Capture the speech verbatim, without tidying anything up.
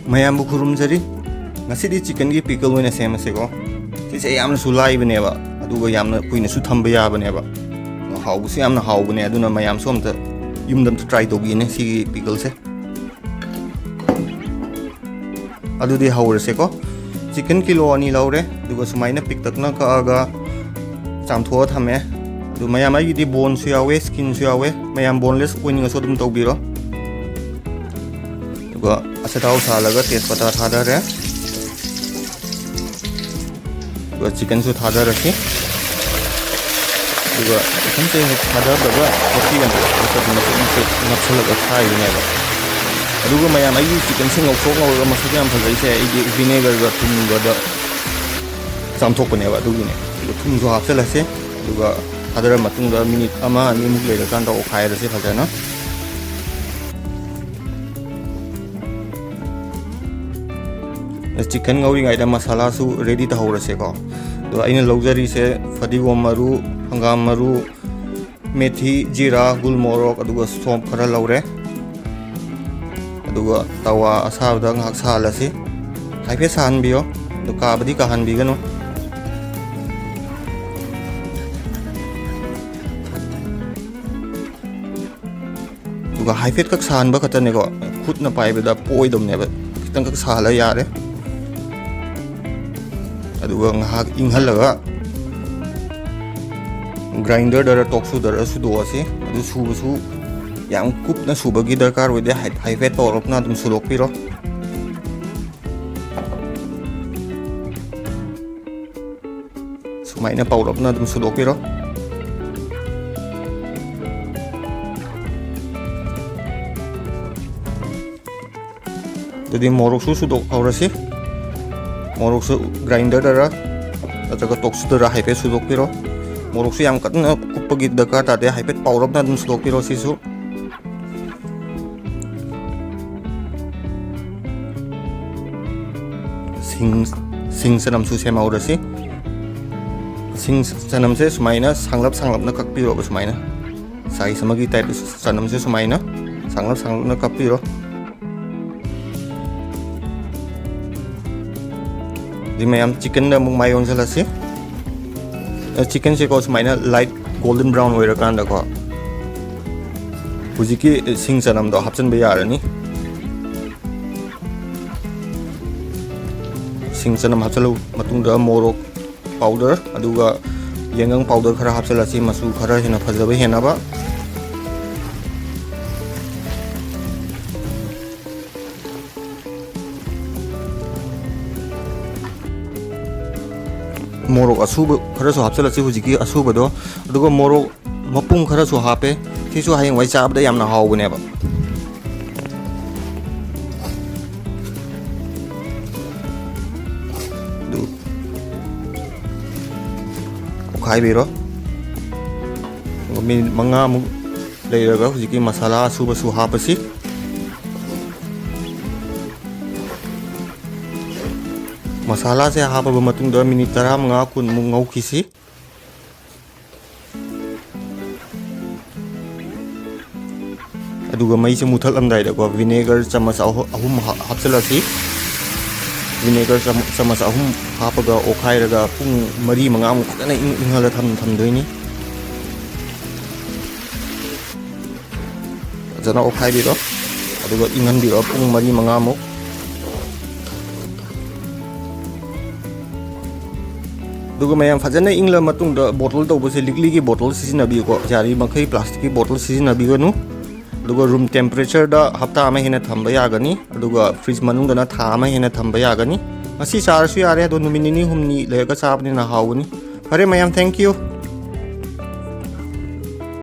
ꯃꯌꯥꯝꯕꯨ ꯈꯨꯔꯨꯝꯖꯔꯤ꯫ ꯉꯁꯤꯗꯤ ꯆꯤꯀꯟꯒꯤ ꯄꯤꯀꯜ ꯑꯣꯏꯅ ꯁꯦꯝꯃꯁꯦꯀꯣ꯫ ꯁꯤꯁꯦ ꯌꯥꯝꯅꯁꯨ ꯂꯥꯏꯕꯅꯦꯕ, ꯑꯗꯨꯒ ꯌꯥꯝꯅ ꯀꯨꯏꯅꯁꯨ ꯊꯝꯕ ꯌꯥꯕꯅꯦꯕ꯫ ꯍꯥꯎꯕꯁꯨ ꯌꯥꯝꯅ ꯍꯥꯎꯕꯅꯦ, ꯑꯗꯨꯅ ꯃꯌꯥꯝꯁꯨ ꯑꯝꯇ ꯌꯨꯝꯗ ꯑꯝꯇ ꯇ꯭ꯔꯥꯏ ꯇꯧꯕꯤꯅꯦ ꯁꯤꯒꯤ ꯄꯤꯀꯜꯁꯦ꯫ ꯑꯗꯨꯗꯤ ꯍꯧꯔꯁꯦꯀꯣ꯫ ꯆꯤꯀꯟ ꯀꯤꯂꯣ ꯑꯅꯤ ꯂꯧꯔꯦ, ꯑꯗꯨꯒ ꯁꯨꯃꯥꯏꯅ ꯄꯤꯛꯇꯛꯅ ꯀꯛꯑꯒ ꯆꯥꯝꯊꯣꯛꯑ ꯊꯝꯃꯦ꯫ ꯑꯗꯨ ꯃꯌꯥꯝ, ꯑꯩꯒꯤꯗꯤ ꯕꯣꯟꯁꯨ ꯌꯥꯎꯋꯦ, ꯁ꯭ꯀꯤꯟꯁꯨ ꯌꯥꯎꯋꯦ, ꯃꯌꯥꯝ ꯕꯣꯟꯂꯦꯁ ꯑꯣꯏꯅꯤꯡꯉꯁꯨ ꯑꯗꯨꯝ ꯇꯧꯕꯤꯔꯣ꯫ ꯑꯗꯨꯒ ꯑꯆꯥꯊꯥꯎ ꯁꯥꯍꯜꯂꯒ ꯇꯦꯖꯄꯇꯥ ꯊꯥꯗꯔꯦ꯫ ꯑꯗꯨꯒ ꯆꯤꯀꯟꯁꯨ ꯊꯥꯗꯔꯁꯤ꯫ ꯑꯗꯨꯒ ꯆꯤꯀꯟꯁꯦ ꯍꯦꯛ ꯊꯥꯗꯕꯒ ꯃꯆꯤ ꯑꯃ ꯃꯆꯦꯠ ꯃꯆꯦꯠ ꯅꯞꯁꯜꯂꯒ ꯊꯥꯏꯕꯅꯦꯕ꯫ ꯑꯗꯨꯒ ꯃꯌꯥꯝ, ꯑꯩꯒꯤ ꯆꯤꯀꯟꯁꯦ ꯉꯧꯊꯣꯛ ꯉꯧꯔꯒ ꯃꯁꯛ ꯌꯥꯝ ꯐꯖꯩꯁꯦ, ꯑꯩꯒꯤ ꯚꯤꯅꯦꯒꯔꯒ ꯊꯨꯝꯒꯗ ꯆꯥꯝꯊꯣꯛꯄꯅꯦꯕ꯫ ꯑꯗꯨꯒꯤꯅꯦ꯫ ꯑꯗꯨꯒ ꯊꯨꯝꯁꯨ ꯍꯥꯞꯆꯤꯜꯂꯁꯦ꯫ ꯑꯗꯨꯒ ꯊꯥꯗꯔ ꯃꯇꯨꯡꯗ ꯃꯤꯅꯤꯠ ꯑꯃ ꯑꯅꯤꯃꯨꯛ ꯂꯩꯔꯀꯥꯟꯗ ꯑꯣꯠꯈꯥꯏꯔꯁꯦ ꯐꯖꯅ꯫ ꯆꯤꯀꯟ ꯉꯧꯔꯤꯉꯩꯗ ꯃꯁꯥꯂꯥꯁꯨ ꯔꯦꯗꯤ ꯇꯧꯍꯧꯔꯁꯦꯀꯣ꯫ ꯑꯗꯣ ꯑꯩꯅ ꯂꯧꯖꯔꯤꯁꯦ ꯐꯗꯤꯒꯣꯝ ꯃꯔꯨ, ꯍꯪꯒꯥꯝ ꯃꯔꯨ, ꯃꯦꯊꯤ, ꯖꯤꯔꯥ, ꯒꯨꯜ ꯃꯣꯔꯣꯛ, ꯑꯗꯨꯒ ꯁꯣꯝ ꯈꯔ ꯂꯧꯔꯦ꯫ ꯑꯗꯨꯒ ꯇꯋꯥ ꯑꯁꯥꯕꯗ ꯉꯥꯏꯍꯥꯛ ꯁꯥꯍꯜꯂꯁꯤ꯫ ꯍꯥꯏꯐꯦꯠ ꯁꯥꯍꯟꯕꯤꯌꯣ, ꯑꯗꯨ ꯀꯥꯕꯗꯤ ꯀꯥꯍꯟꯕꯤꯒꯅꯨ꯫ ꯑꯗꯨꯒ ꯍꯥꯏꯐꯦꯠꯈꯛ ꯁꯥꯍꯟꯕ ꯈꯛꯇꯅꯦꯀꯣ, ꯈꯨꯠꯅ ꯄꯥꯏꯕꯗ ꯄꯣꯛꯑꯣꯏꯗꯕꯅꯦꯕ, ꯈꯤꯇꯪꯈꯛ ꯁꯥꯍꯜꯂ ꯌꯥꯔꯦ꯫ ꯑꯗꯨꯒ ꯉꯥꯏꯍꯥꯛ ꯏꯪꯍꯜꯂꯒ ꯒ꯭ꯔꯥꯏꯟꯗꯔꯗꯔ ꯇꯣꯛꯁꯨꯗꯔ ꯁꯨꯗꯣꯛꯑꯁꯤ꯫ ꯑꯗꯨ ꯁꯨꯕꯁꯨ ꯌꯥꯝ ꯀꯨꯞꯅ ꯁꯨꯕꯒꯤ ꯗꯔꯀꯥꯔ ꯑꯣꯏꯗꯦ, ꯍꯥꯏ-, ꯍꯥꯏꯐꯦꯠ ꯇꯧꯔꯞꯅ ꯑꯗꯨꯝ ꯁꯨꯗꯣꯛꯄꯤꯔꯣ꯫ ꯁꯨꯃꯥꯏꯅ ꯄꯧꯔꯞꯅ ꯑꯗꯨꯝ ꯁꯨꯗꯣꯛꯄꯤꯔꯣ꯫ ꯑꯗꯨꯗꯤ ꯃꯣꯔꯣꯛꯁꯨ ꯁꯨꯗꯣꯛꯍꯧꯔꯁꯤ꯫ ꯃꯣꯔꯣꯛꯁꯨ ꯒ꯭ꯔꯥꯏꯟꯗꯔꯗꯔ ꯅꯠꯇ꯭ꯔꯒ ꯇꯣꯛꯁꯨꯗꯔ ꯍꯥꯏꯐꯦꯠ ꯁꯨꯗꯣꯛꯄꯤꯔꯣ꯫ ꯃꯣꯔꯣꯛꯁꯨ ꯌꯥꯝ ꯀꯟꯅ ꯀꯨꯞꯄꯒꯤ ꯗꯔꯀꯥꯔ ꯇꯥꯗꯦ, ꯍꯥꯏꯐꯦꯠ ꯄꯧꯔꯞꯅ ꯑꯗꯨꯝ ꯁꯨꯗꯣꯛꯄꯤꯔꯣ꯫ ꯁꯤꯁꯨ ꯁꯤꯡ, ꯁꯤꯡ ꯆꯅꯝꯁꯨ ꯁꯦꯝꯍꯧꯔꯁꯤ꯫ ꯁꯤꯡ ꯆꯅꯝꯁꯦ ꯁꯨꯃꯥꯏꯅ ꯁꯥꯡꯂꯞ ꯁꯥꯡꯂꯞꯅ ꯀꯛꯄꯤꯔꯣꯕ, ꯁꯨꯃꯥꯏꯅ ꯁꯥꯏꯖ ꯑꯃꯒꯤ ꯇꯥꯏꯞꯇ ꯆꯅꯝꯁꯦ ꯁꯨꯃꯥꯏꯅ ꯁꯥꯡꯂꯞ ꯁꯥꯡꯂꯞꯅ ꯀꯛꯄꯤꯔꯣ꯫ ꯍꯧꯖꯤꯛ ꯃꯌꯥꯝ ꯆꯤꯛꯀꯟꯗ ꯑꯃꯨꯛ ꯃꯥꯏ ꯑꯣꯟꯁꯤꯜꯂꯁꯤ꯫ ꯆꯤꯛꯀꯟꯁꯦꯀꯣ ꯁꯨꯃꯥꯏꯅ ꯂꯥꯏꯠ ꯒꯣꯜꯗꯟ ꯕ꯭ꯔꯥꯎꯟ ꯑꯣꯏꯔꯀꯥꯟꯗꯀꯣ ꯍꯧꯖꯤꯛꯀꯤ ꯁꯤꯡ ꯆꯅꯝꯗꯣ ꯍꯥꯞꯆꯤꯟꯕ ꯌꯥꯔꯅꯤ꯫ ꯁꯤꯡ ꯆꯅꯝ ꯍꯥꯞꯆꯤꯜꯂ ꯃꯇꯨꯡꯗ ꯃꯣꯔꯣꯛ ꯄꯥꯎꯗꯔ ꯑꯗꯨꯒ ꯌꯥꯏꯉꯪ ꯄꯥꯎꯗꯔ ꯈꯔ ꯍꯥꯞꯆꯤꯜꯂꯁꯤ, ꯃꯆꯨ ꯈꯔ ꯍꯦꯟꯅ ꯐꯖꯕ ꯍꯦꯟꯅꯕ꯫ ꯃꯣꯔꯣꯛ ꯑꯁꯨꯕ ꯈꯔꯁꯨ ꯍꯥꯞꯆꯤꯜꯂꯁꯤ, ꯍꯧꯖꯤꯛꯀꯤ ꯑꯁꯨꯕꯗꯣ꯫ ꯑꯗꯨꯒ ꯃꯣꯔꯣꯛ ꯃꯄꯨꯝ ꯈꯔꯁꯨ ꯍꯥꯞꯄꯦ꯫ ꯁꯤꯁꯨ ꯍꯌꯦꯡꯋꯥꯏ ꯆꯥꯕꯗ ꯌꯥꯝꯅ ꯍꯥꯎꯕꯅꯦꯕ꯫ ꯑꯗꯨ ꯑꯣꯠꯈꯥꯏꯕꯤꯔꯣ꯫ ꯑꯗꯨꯒ ꯃꯤꯅꯤꯠ ꯃꯉꯥꯃꯨꯛ ꯂꯩꯔꯒ ꯍꯧꯖꯤꯛꯀꯤ ꯃꯁꯥꯂꯥ ꯑꯁꯨꯕꯁꯨ ꯍꯥꯞꯄꯁꯤ꯫ ꯃꯁꯥꯂꯥꯁꯦ ꯍꯥꯞꯄꯕ ꯃꯇꯨꯡꯗ ꯃꯤꯅꯤꯠ ꯇꯔꯥꯃꯉꯥ ꯀꯨꯟꯃꯨꯛ ꯉꯧꯈꯤꯁꯤ꯫ ꯑꯗꯨꯒ ꯃꯩꯁꯦ ꯃꯨꯊꯠꯂꯝꯗꯥꯏꯗꯀꯣ ꯚꯤꯅꯦꯒꯔ ꯆꯥꯃꯁ ꯑꯍꯨ-, ꯑꯍꯨꯝ ꯍꯥ-, ꯍꯥꯞꯆꯤꯜꯂꯁꯤ꯫ ꯚꯤꯅꯦꯒꯔ ꯆꯥꯃ-, ꯆꯥꯃꯁ ꯑꯍꯨꯝ ꯍꯥꯞꯄꯒ ꯑꯣꯠꯈꯥꯏꯔꯒ ꯄꯨꯡ ꯃꯔꯤ ꯃꯉꯥꯃꯨꯛ ꯐꯖꯅ ꯏꯪ-, ꯏꯪꯍꯜꯂ ꯊꯝ-, ꯊꯝꯗꯣꯏꯅꯤ꯫ ꯐꯖꯅ ꯑꯣꯠꯈꯥꯏꯕꯤꯔꯣ, ꯑꯗꯨꯒ ꯏꯪꯍꯟꯕꯤꯔꯣ ꯄꯨꯡ ꯃꯔꯤ ꯃꯉꯥꯃꯨꯛ꯫ ꯑꯗꯨꯒ ꯃꯌꯥꯝ ꯐꯖꯅ ꯏꯪꯂ ꯃꯇꯨꯡꯗ ꯕꯣꯇꯜ ꯇꯧꯕꯁꯦ ꯂꯤꯛꯂꯤꯒꯤ ꯕꯣꯇꯜ ꯁꯤꯖꯤꯟꯅꯕꯤꯌꯨꯀꯣ, ꯌꯥꯔꯤ ꯃꯈꯩ ꯄ꯭ꯂꯥꯁꯇꯤꯛꯀꯤ ꯕꯣꯇꯜ ꯁꯤꯖꯤꯟꯅꯕꯤꯒꯅꯨ꯫ ꯑꯗꯨꯒ ꯔꯨꯝ ꯇꯦꯝꯄꯔꯦꯆꯔꯗ ꯍꯞꯇꯥ ꯑꯃ ꯍꯦꯟꯅ ꯊꯝꯕ ꯌꯥꯒꯅꯤ, ꯑꯗꯨꯒ ꯐ꯭ꯔꯤꯖ ꯃꯅꯨꯡꯗꯅ ꯊꯥ ꯑꯃ ꯍꯦꯟꯅ ꯊꯝꯕ ꯌꯥꯒꯅꯤ꯫ ꯉꯁꯤ ꯆꯥꯔꯁꯨ ꯌꯥꯔꯦ, ꯑꯗꯣ ꯅꯨꯃꯤꯠ ꯅꯤꯅꯤ ꯍꯨꯝꯅꯤ ꯂꯩꯔꯒ ꯆꯥꯕꯅꯤꯅ ꯍꯥꯎꯒꯅꯤ꯫ ꯐꯔꯦ ꯃꯌꯥꯝ, thank you꯫